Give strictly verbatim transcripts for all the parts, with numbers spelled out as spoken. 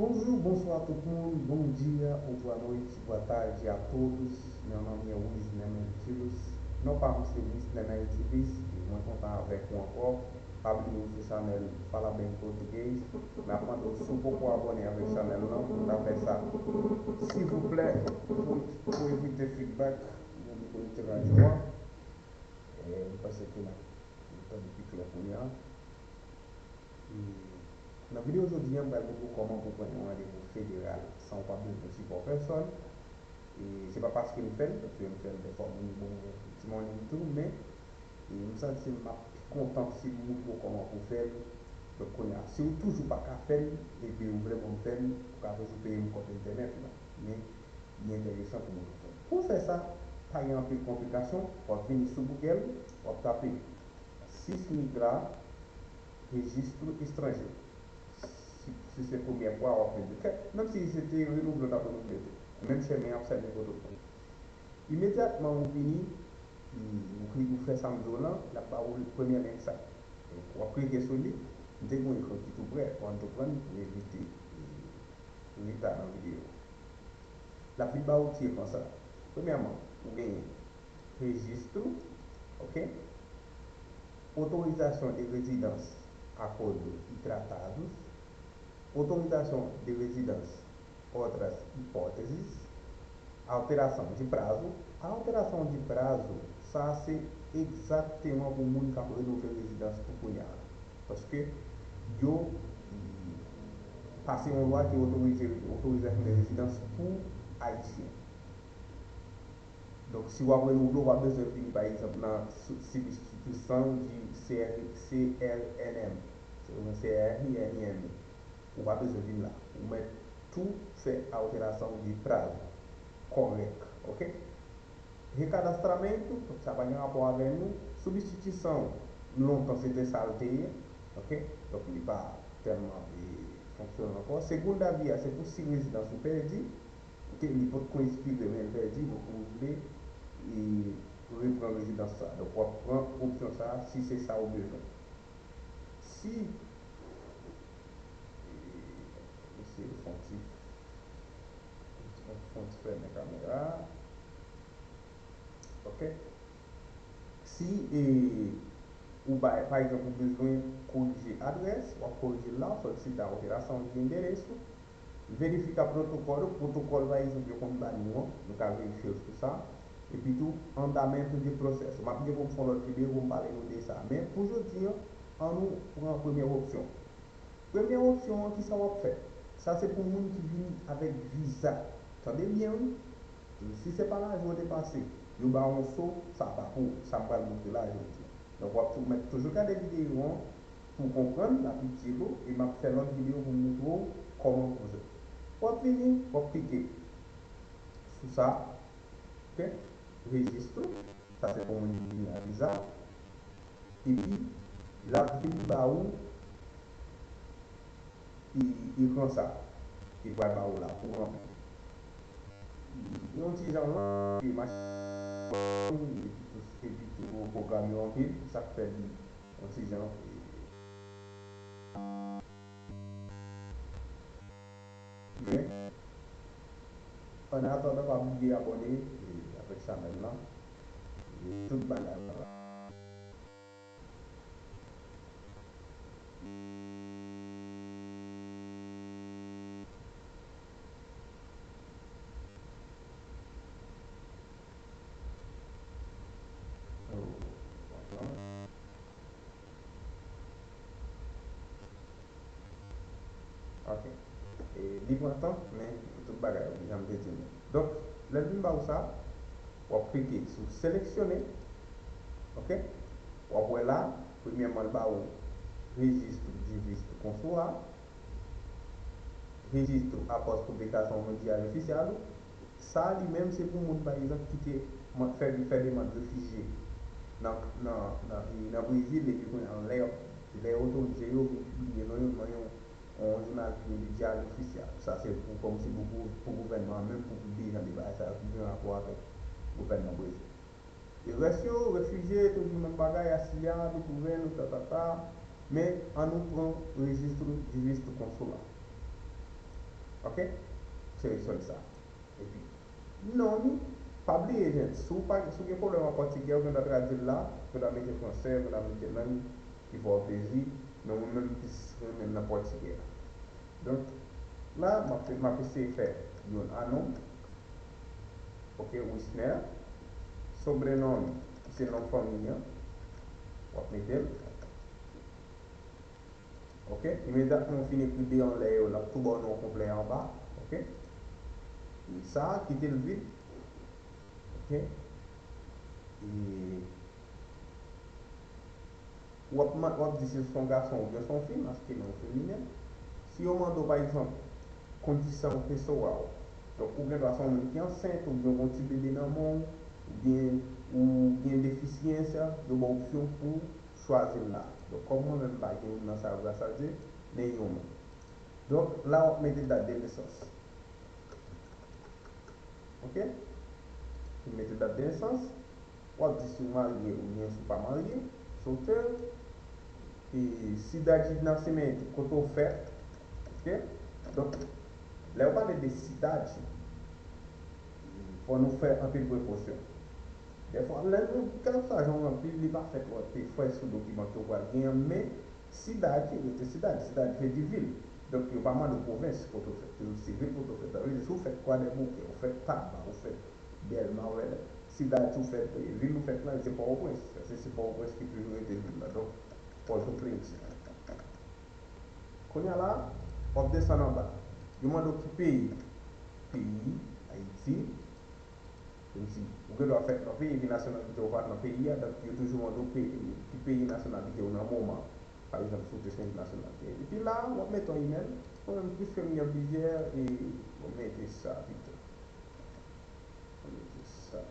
Bonjou, bonswa tout moun, bom dia ou boa noite, boa tarde a todos. Meu nome é Wisner Meritilus. Non pa m se Wisner Meritilus, e mwen kontan avèk ou ankò. Pa bliye ou sou chanèl Fala Bem Português. M ap mande w si w poko abòne avèk chanèl lan pou w ta fè sa, silvouplè, pou, pou evite feedback, pou evite radyo a. E, m panse ke n ap tande pi klè kounye a. E, nan videyo jodi a, m pral montre w kòman pou pran yon randevou federal san w pa bezwen sipò pèsòn. E se pa paske m fè l, paske m fè l dèfwa moun ban mwen ti monnen m tou, men, e, m santi m ap pi kontan si m montre w kòman pou fè l. Donk, kounye a, si w toujou pa ka fè l, epi w vle ban m fè l, ou ka toujou peye m kòb entènèt la. Men, li enteresan pou mwen fè. Pou fè sa, pa gen anpil konplikasyon, w ap vini sou Google, w ap tape Cisnigra Registro Estrangeiro. Si, si se premyè fwa w ap vin, menm si se te renouvle, w t ap renouvle tou. Menm chemen an ap sèvi pou tout moun. Imedyatman ou vini, ou klik, ou fè sa m di w lan, l ap ba ou premyè link sa. Donk, w ap klike sou li. M te gen yon ekran ki tou prè, w ann tou pran li pou evite, e, reta nan videyo. L ap vin ba ou ti ekran sa. Premyèman, ou genyen registro, ok? Autorização de residência, acordos e tratados, autorização de residência, outras hipóteses, alteração de prazo. Alteração de prazo, sa se egzakteman pou moun k ap renouvle rezidans pou kounye a. Paske yo, mm, pase yon lwa ki otorize otorizasyon de rezidans pou Ayisyen. Donk, si w ap renouvle, w pa bezwen vini, pa egzanp, nan sou- substituição de C R, C R N M, se nan C R N M. Ou pa bezwen vin la. Ou mèt tou fè alteração de prazo. Kòrèk, ok? Recadastramento, sa pa gen rapò avè nou. Substituição, lontan se te sa l te ye, ok? Donk, li pa tèlman, e, fonksyone ankò. Segunda via, se pou si rezidans ou pèdi. Ok, li potko ekspire, men l pèdi, donk ou vle, e, repran rezidans sa. Donk w ap pran opsyon sa, si se sa ou bezwen. Si, e, eseye fè yon ti, fè yon ti fèmen kamera. Ok. Si, e, ou bay, pa egzanp, ou bezwen korije adrès, w ap korije l la, solicita alteração de endereço, verifika protokòl, protokòl, pa egzanp, yo konn ba nou an, nou ka verifye l sou sa. Epi tou, andamento de processo. M ap gen pou m fè yon lòt videyo pou m pale nou de sa. Men, pou jodi an, ann nou pran premyè opsyon. Premyè opsyon an, kisa w ap fè? Sa se pou moun ki vini avèk viza. Tande byen, wi. Si se pa lajou w te pase, yo ba w yon so, sa pa pou ou. Sa m pral montre la jodi a. Donk, w ap tou, mèt toujou gade videyo an pou w konprann, l ap itil ou, e m ap fè lòt videyo pou m montre w kòman pou w fè. W ap vini, w ap klike sou sa, ok? Registro, sa se pou moun ki vini a viza. Epi, l ap vin ba ou, e, ekran sa. Li pral ba ou la pou ranpli. Yon ti jan lan, e machin, epi tou, epi tou pwogram yo anpil, sa k fè li yon ti jan, e, Men, an atandan, pa bliye abòne, e, avèk chanèl lan. E, tout bagay la. Ok. E, li pran tan, men tout bagay, jan m te di nou. Donk, lè l vin ba ou sa, w ap klike sou séleccionner. Ok? W ap wè la, premyèman, l ba ou registro de visto consular, registro após publicação no Diário Oficial. Sa li menm se pou moun, pa egzanp, ki te man- fè, fè demann refijye nan, nan, nan, nan Brezil, epi kounye a lè, lè yo otorize yo vin pibliye non yo nan yon, yon jounal ki rele Diário Oficial. Sa se pou, kòmsi pou, pou, pou gouvènman an menm, pou pibliye jan de bagay sa yo ki gen rapò avèk gouvènman Brezil. E rès yo, refijye, toujou menm bagay, asilado, gouvèno, tatata. Men, ann nou pran registro de visto consular. Ok? Seleksyonnen sa. Epi, non, pa bliye, jèn, si w pa, si w gen pwoblèm ak pòtigè, ou gen dwa tradui l la, ou gen dwa mete fransè, ou gen dwa mete lang ki fè w plezi, men mwen menm m plis renmen nan pòtigè a. Donk, la, m ap, m ap eseye fè youn a non m. Ok, Wisner. Sobrenon, ki se non fanmi an. W ap mete l. Ok, imedyatman w fin ekri de anlè yo, l ap tou ba w non konplè anba. Ok. E sa, kite l vid. Ok. E w ap, w ap di si se yon gason oubyen se yon fi, maskilen ou feminen. Si yo mande w, pa egzanp, kondisyon peswa w. Donk, ou gen dwa se yon moun ki ansent, oubyen w gen yon ti bebe nan men w, oubyen ou gen defisyans, yo ba w opsyon pou chwazi l la. Donk, kòm mwen menm m pa gen youn nan sa yo, gras a Dye, men yon moun. Donk, la w ap mete dat de nesans. Ok? Ou mete dat de nesans, w ap di si w marye oubyen si w pa marye, si w te, e, cidade de nascimento, kote w fèt. Ok? Donk, lè yo pale de cidade, fò nou fè anpil prekosyon. Dèfwa, lè nou, kèlkeswa jan w ranpli l, li pa fèt lòt peyi, fò e sou dokiman ke w pral gen an, men cidade, rete cidade, cidade vle di vil. Donk, yo pa mande w pwovens kote w fèt. Yo di se vil kote w fèt. Sa vle di, si w fèt Kwadèboukè, ou fèt Taba, ou fèt Dèlma, ou fèt cidade ou fèt, e, vil ou fèt lan, se Pòtoprens. Se, se Pòtoprens ki toujou rete vil la. Donk, Pòtoprens. Kounye a la, w ap desann anba. Yo mande w ki peyi. Peyi, Ayiti. Kòmsi, ou gen dwa fèt nan peyi, epi nasyonalite w pa t nan peyi a, donk yo toujou mande w peyi, ki peyi nasyonalite w nan moman. Pa egzanp, si w te chanje nasyonalite. Epi la, w ap mete yon imèl, mwen menm, piske m gen plizyè, e mwen mete sa pito. Mwen mete sa.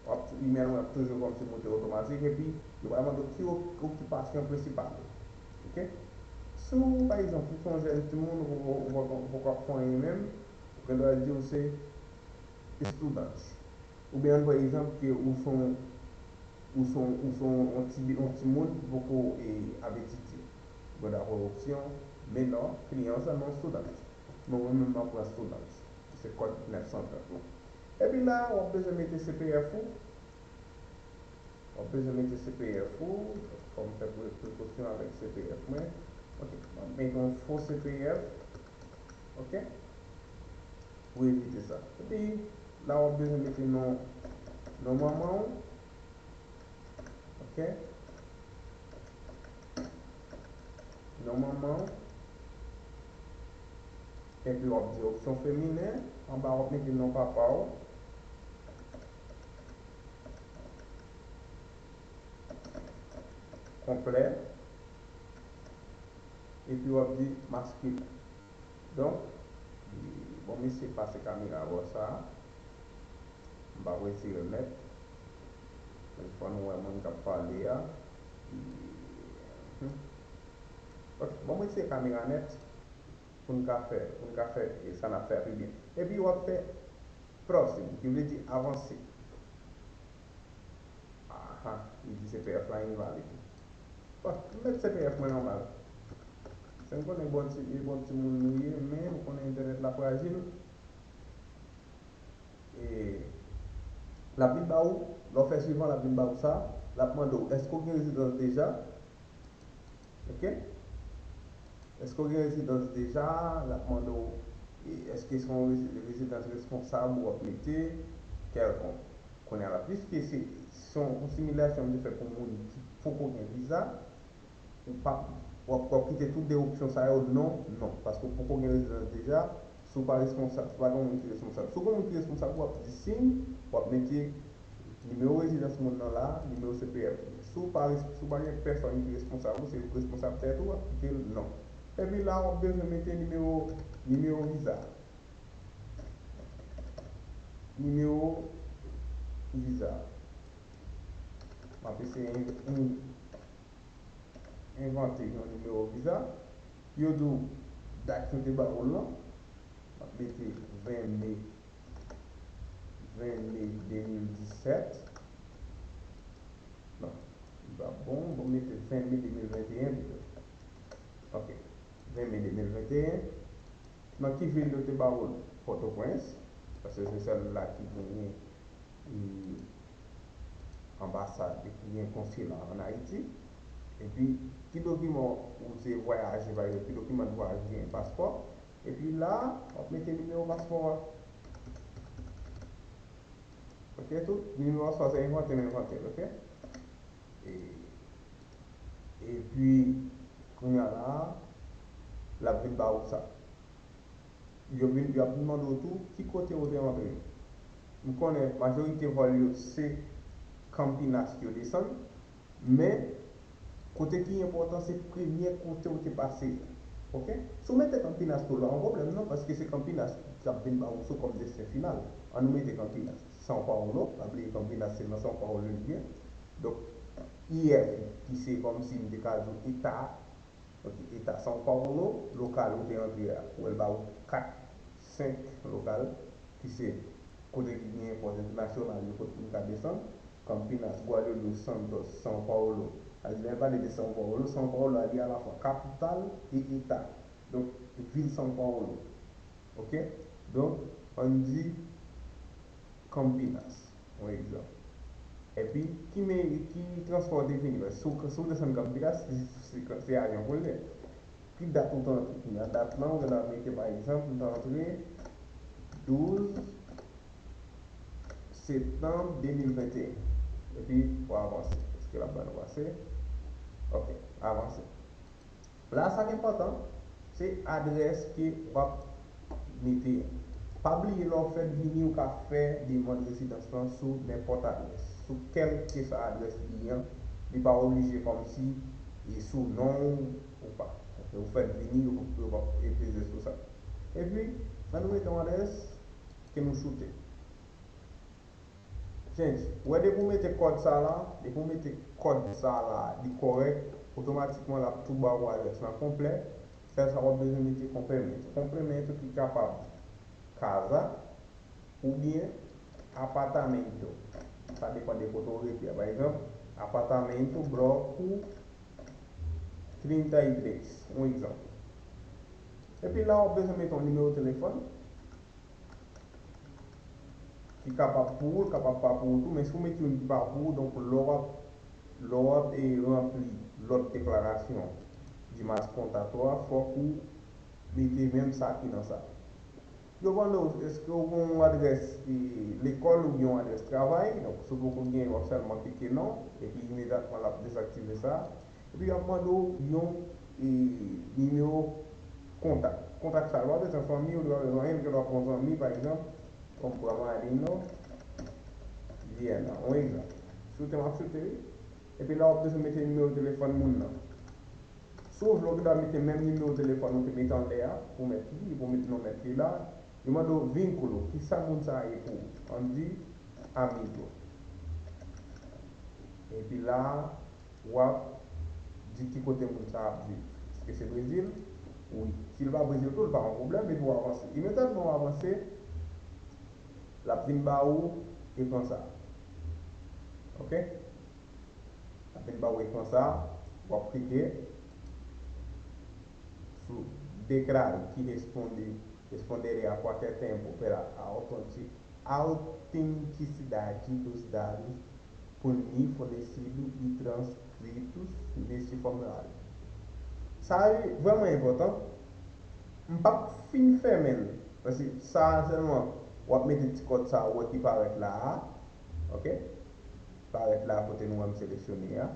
W ap, imèl mwen ap toujou kòmsi moute otomatik, epi yo pral mande w ki o-, okipasyon prensipal ou. Ok? Si w, pa egzanp, ou se yon jèn timoun, ou poko, ou poko, ou poko ap fè anyen menm, ou gen dwa di w se estudante. Oubyen, ann pran egzanp ke ou se yon, ou se yon, ou se yon, yon ti, yon timoun ki poko, e, ap etidye. Ou gen dwa pran opsyon menor, criança, non estudante. Men mwen menm, m ap pran estudante, ki se kòd nèf san trant lan. Epi la, w ap bezwen mete C P F ou. W ap bezwen mete C P F ou. Fò m fè pre-, prekosyon avèk C P F mwen. Ok, m ap mete yon fo C P F. Ok? Pou evite sa. Epi, la, w ap bezwen mete non, non manman w. Ok? Non manman w. Epi w ap di opsyon feminen. Anba w ap mete non papa w. Konplè. Epi w ap di maskilen. Donk, bon, m eseye pase kamera bò sa a. M p ap retire l nèt. Men fò nou wè moun k ap pale a. Hmm. Ok, bon, m retire kamera nèt pou n ka fè, pou n ka fè, e, sa n ap fè a pi byen. Epi w ap fè próximo, ki vle di avanse. Aha, li di C P F la envalid. Bon, m met C P F mwen nòmal. Se m konnen bon ti, e bon timoun nou ye, men ou konnen entènèt la frajil. E l ap vin ba ou, lè w fè swivan, l ap vin ba ou sa, l ap mande w, èske w gen rezidans deja? Ok? Èske w gen rezidans deja? L ap mande w, e, èske se yon rezi-, rezidans responsab w ap mete, kèlkonk. Kounye a la, piske se, se yon, yon similasyon m te fè pou moun ki poko gen viza, ou p ap, w ap, w ap kite tout de opsyon sa yo, non, non. Paske w poko gen rezidans deja, si w pa responsab, si w pa gen yon moun ki responsab. Si w gen yon moun ki responsab, w ap di siy, w ap mete nimewo rezidans moun nan la, nimewo C P F li. Si w pa res-, si w pa gen pèsòn ki responsab ou, se ou k responsab tèt ou, w ap kite l non. Epi la, w ap bezwen mete nimewo, nimewo viza. Nimewo viza. M ap eseye en-, en-, envante yon nimewo viza. Yo di w dat yo te ba ou l lan. M ap mete ven me, ven me de mil disèt. Non, li pa bon. Bon, mete ven me de mil venteyen pito. Ok, ven me de mil venteyen. Nan ki vil yo te ba w l? Pòtoprens, paske se sèl la ki genyen e, anbasad, ki gen konsila ann Ayiti. Epi, ki dokiman ou te vwayaje, pa egzanp, ki dokiman de vwayaj ou genyen? Paspò. Epi la, w ap mete nimewo paspò a. Ok, tout nimewo paspò a se envante m envante l, ok? E, epi, kounye a la, l ap vin ba ou sa. Yo vin, y ap mande w tou ki kote ou te antre. M konnen majorite vòl yo se Campinas yo desann, men kote ki enpòtan se premye kote ou te pase a. Ok? Si w mete Campinas tou, la yon pwoblèm non, paske se Campinas k ap vin ba ou sou kòm desten final. An nou mete Campinas. São Paulo, pa bliye Campinas se nan São Paulo li ye. Donk, I F, ki se kòmsi m te ka di w eta, ok, eta São Paulo, lokal ou te antre a, ou wè l ba ou kat, senk lokal, ki se kote ki gen pòt entènasyonal yo, kote moun ka desann, Campinas, Guarulhos, Santos, São Paulo. Sa vle di, lè l pale de São Paulo, São Paulo a li alafwa kapital e eta. Donk, vil São Paulo. Ok? Donk, ann di Campinas, yon egzanp. Epi, ki men, ki transpò w te vini? Paske si w, si w desann Campinas, se, se, se avyon pou l ye. Ki dat ou te antre? Kounye a, dat lan, ou ta mete, pa egzanp, m te antre douz septanm de mil venteyen. Epi, w avanse. Èske l ap ba nou pase? Ok, avanse. La, sa k enpòtan, se adrès ke w ap mete a. Pa bliye, lè w fèk vini, ou ka fè demann rezidans lan sou nenpòt adrès, sou kèlkeswa adrès li ye an, li pa oblije kòmsi e sou non w ou pa. Ok, ou fèk vini, yo, yo p ap peze sou sa. Epi, ann nou mete yon adrès ke nou choute. Change. Ou wè depi w mete kòd sa la, depi w mete kòd sa la, li kòrèk, otomatikman l ap tou ba w adrès lan konplè. Sèl sa w ap bezwen mete complemento. Complemento ki kapab casa oubyen apartamento. Sa depann de kote w rete a. Pa egzanp, apartamento bloco trinta e três, yon egzanp. Epi la, w ap bezwen mete yon nimewo telefòn ki kapab pou ou, l kapab pa pou ou tou, men si w mete youn ki pa pou ou, donk lè w ap, lè w ap e, ranpli lòt deklarasyon di mas konta to a, fòk ou mete menm sa ki nan sa. Yo mande w, èske w gen yon adrès e, lekòl oubyen yon adrès travay? Donk, si w poko gen, w ap sèlman klike non, epi imedyatman l ap dezaktive sa. Epi y ap mande w yon e, nimewo kontak. Kontak sa a, ou pa bezwen fanmi, ou pa bezwen anyen, ou gen dwa pran yon zanmi, pa egzanp, kòm pran Marino Viana, yon egzanp. Choute m ap choute, wi. Epi la, w ap bezwen mete nimewo telefòn moun nan. Si w vle, ou gen dwa mete menm nimewo telefòn ou te mete anlè a, pou mèt li, pou mete non mèt li la. Yo mande w vínculo, ki sa moun sa a ye pou ou? Ann di, amigo. Epi la, w ap di ki kote moun sa a ap viv. Èske se Brezil? Wi. Si l pa Brezil tou, l pa yon pwoblèm, epi w avanse. Imedyatman w avanse, l ap vin ba ou ekran sa a. Ok? L ap vin ba ou ekran sa a, w ap klike sou declare que responde, responderá a qualquer tempo pela autenticidade autenticidade dos dados por mim fornecidos e transcritos neste formulário. Sa vrèman enpòtan. M p ap fin fèmen l, paske sa a sèlman w ap mete ti kòd sa a ou wè ki parèt la a, ok? Parèt la a kote nou wè m seleksyone a.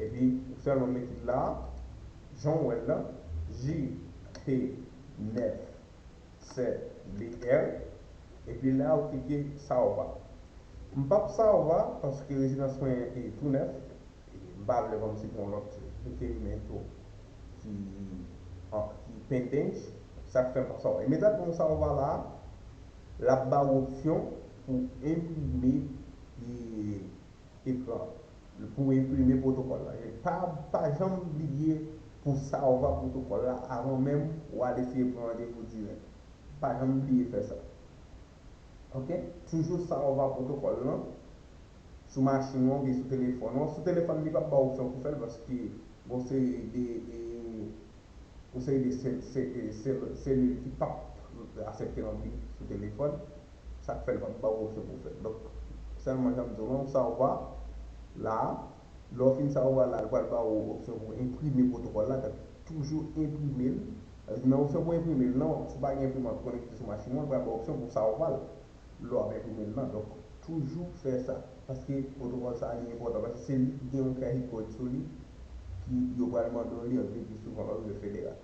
Epi, ou sèlman mete l la a, jan w wè l la, J P nèf sèt B L, epi la ou klike salva. M p ap salva paske rezidans mwen e tou nèf, e m pa vle kòmsi gen yon lòt requerimento ki, an, ki pendente, sa k fè m p ap salva. Imedyatman ou salva la, l ap ba ou opsyon pou enprime e, ekran, pou enprime pwotokòl la. E pa, pa janm bliye pou salva pwotokòl la avan menm w al eseye pran randevou dirèk. Pa janm bliye fè sa. Ok? Toujou salva pwotokòl lan sou machin ou oubyen sou telefòn ou. Sou telefòn li p ap ba w opsyon pou fè l paske gon seri de e, yon seri de sel, se, e, sel, selil ki p ap aksepte ranpli sou telefòn, sa k fè l p ap ba w opsyon pou w fè l. Donk, sèlman jan m di w lan, sa w va la, lè w fin sa w va la, l pral ba w opsyon pou w enprime pwotokòl la, donk toujou enprime l. Nan opsyon pou enprime l, nan, si w pa gen enprimant konekte sou machin ou, l pral ba w opsyon pou sa w va l. Lè w ap enprime l lan. Donk, toujou fè sa. Paske pwotokòl sa a li enpòtan. Paske se li ki gen yon QR code sou li ki yo pral mande w li an pi souvan lè w rive federal.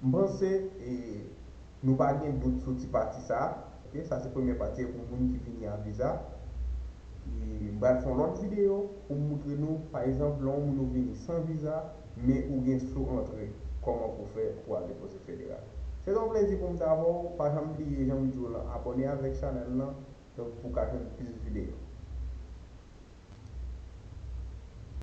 M panse e, nou pa gen dout sou ti pati sa a. Ok, sa se premye pati pou moun ki vini a viza. E, m pral fè yon lòt videyo pou m moutre nou, pa egzanp, lè yon moun ou vini san viza, men ou gen sou antre, kòman pou fè pou al depoze federal. Se te yon plezi pou m te avè w. Pa janm bliye, jan m di w lan, abòne avèk chanèl lan, donk pou w ka jwenn plis videyo.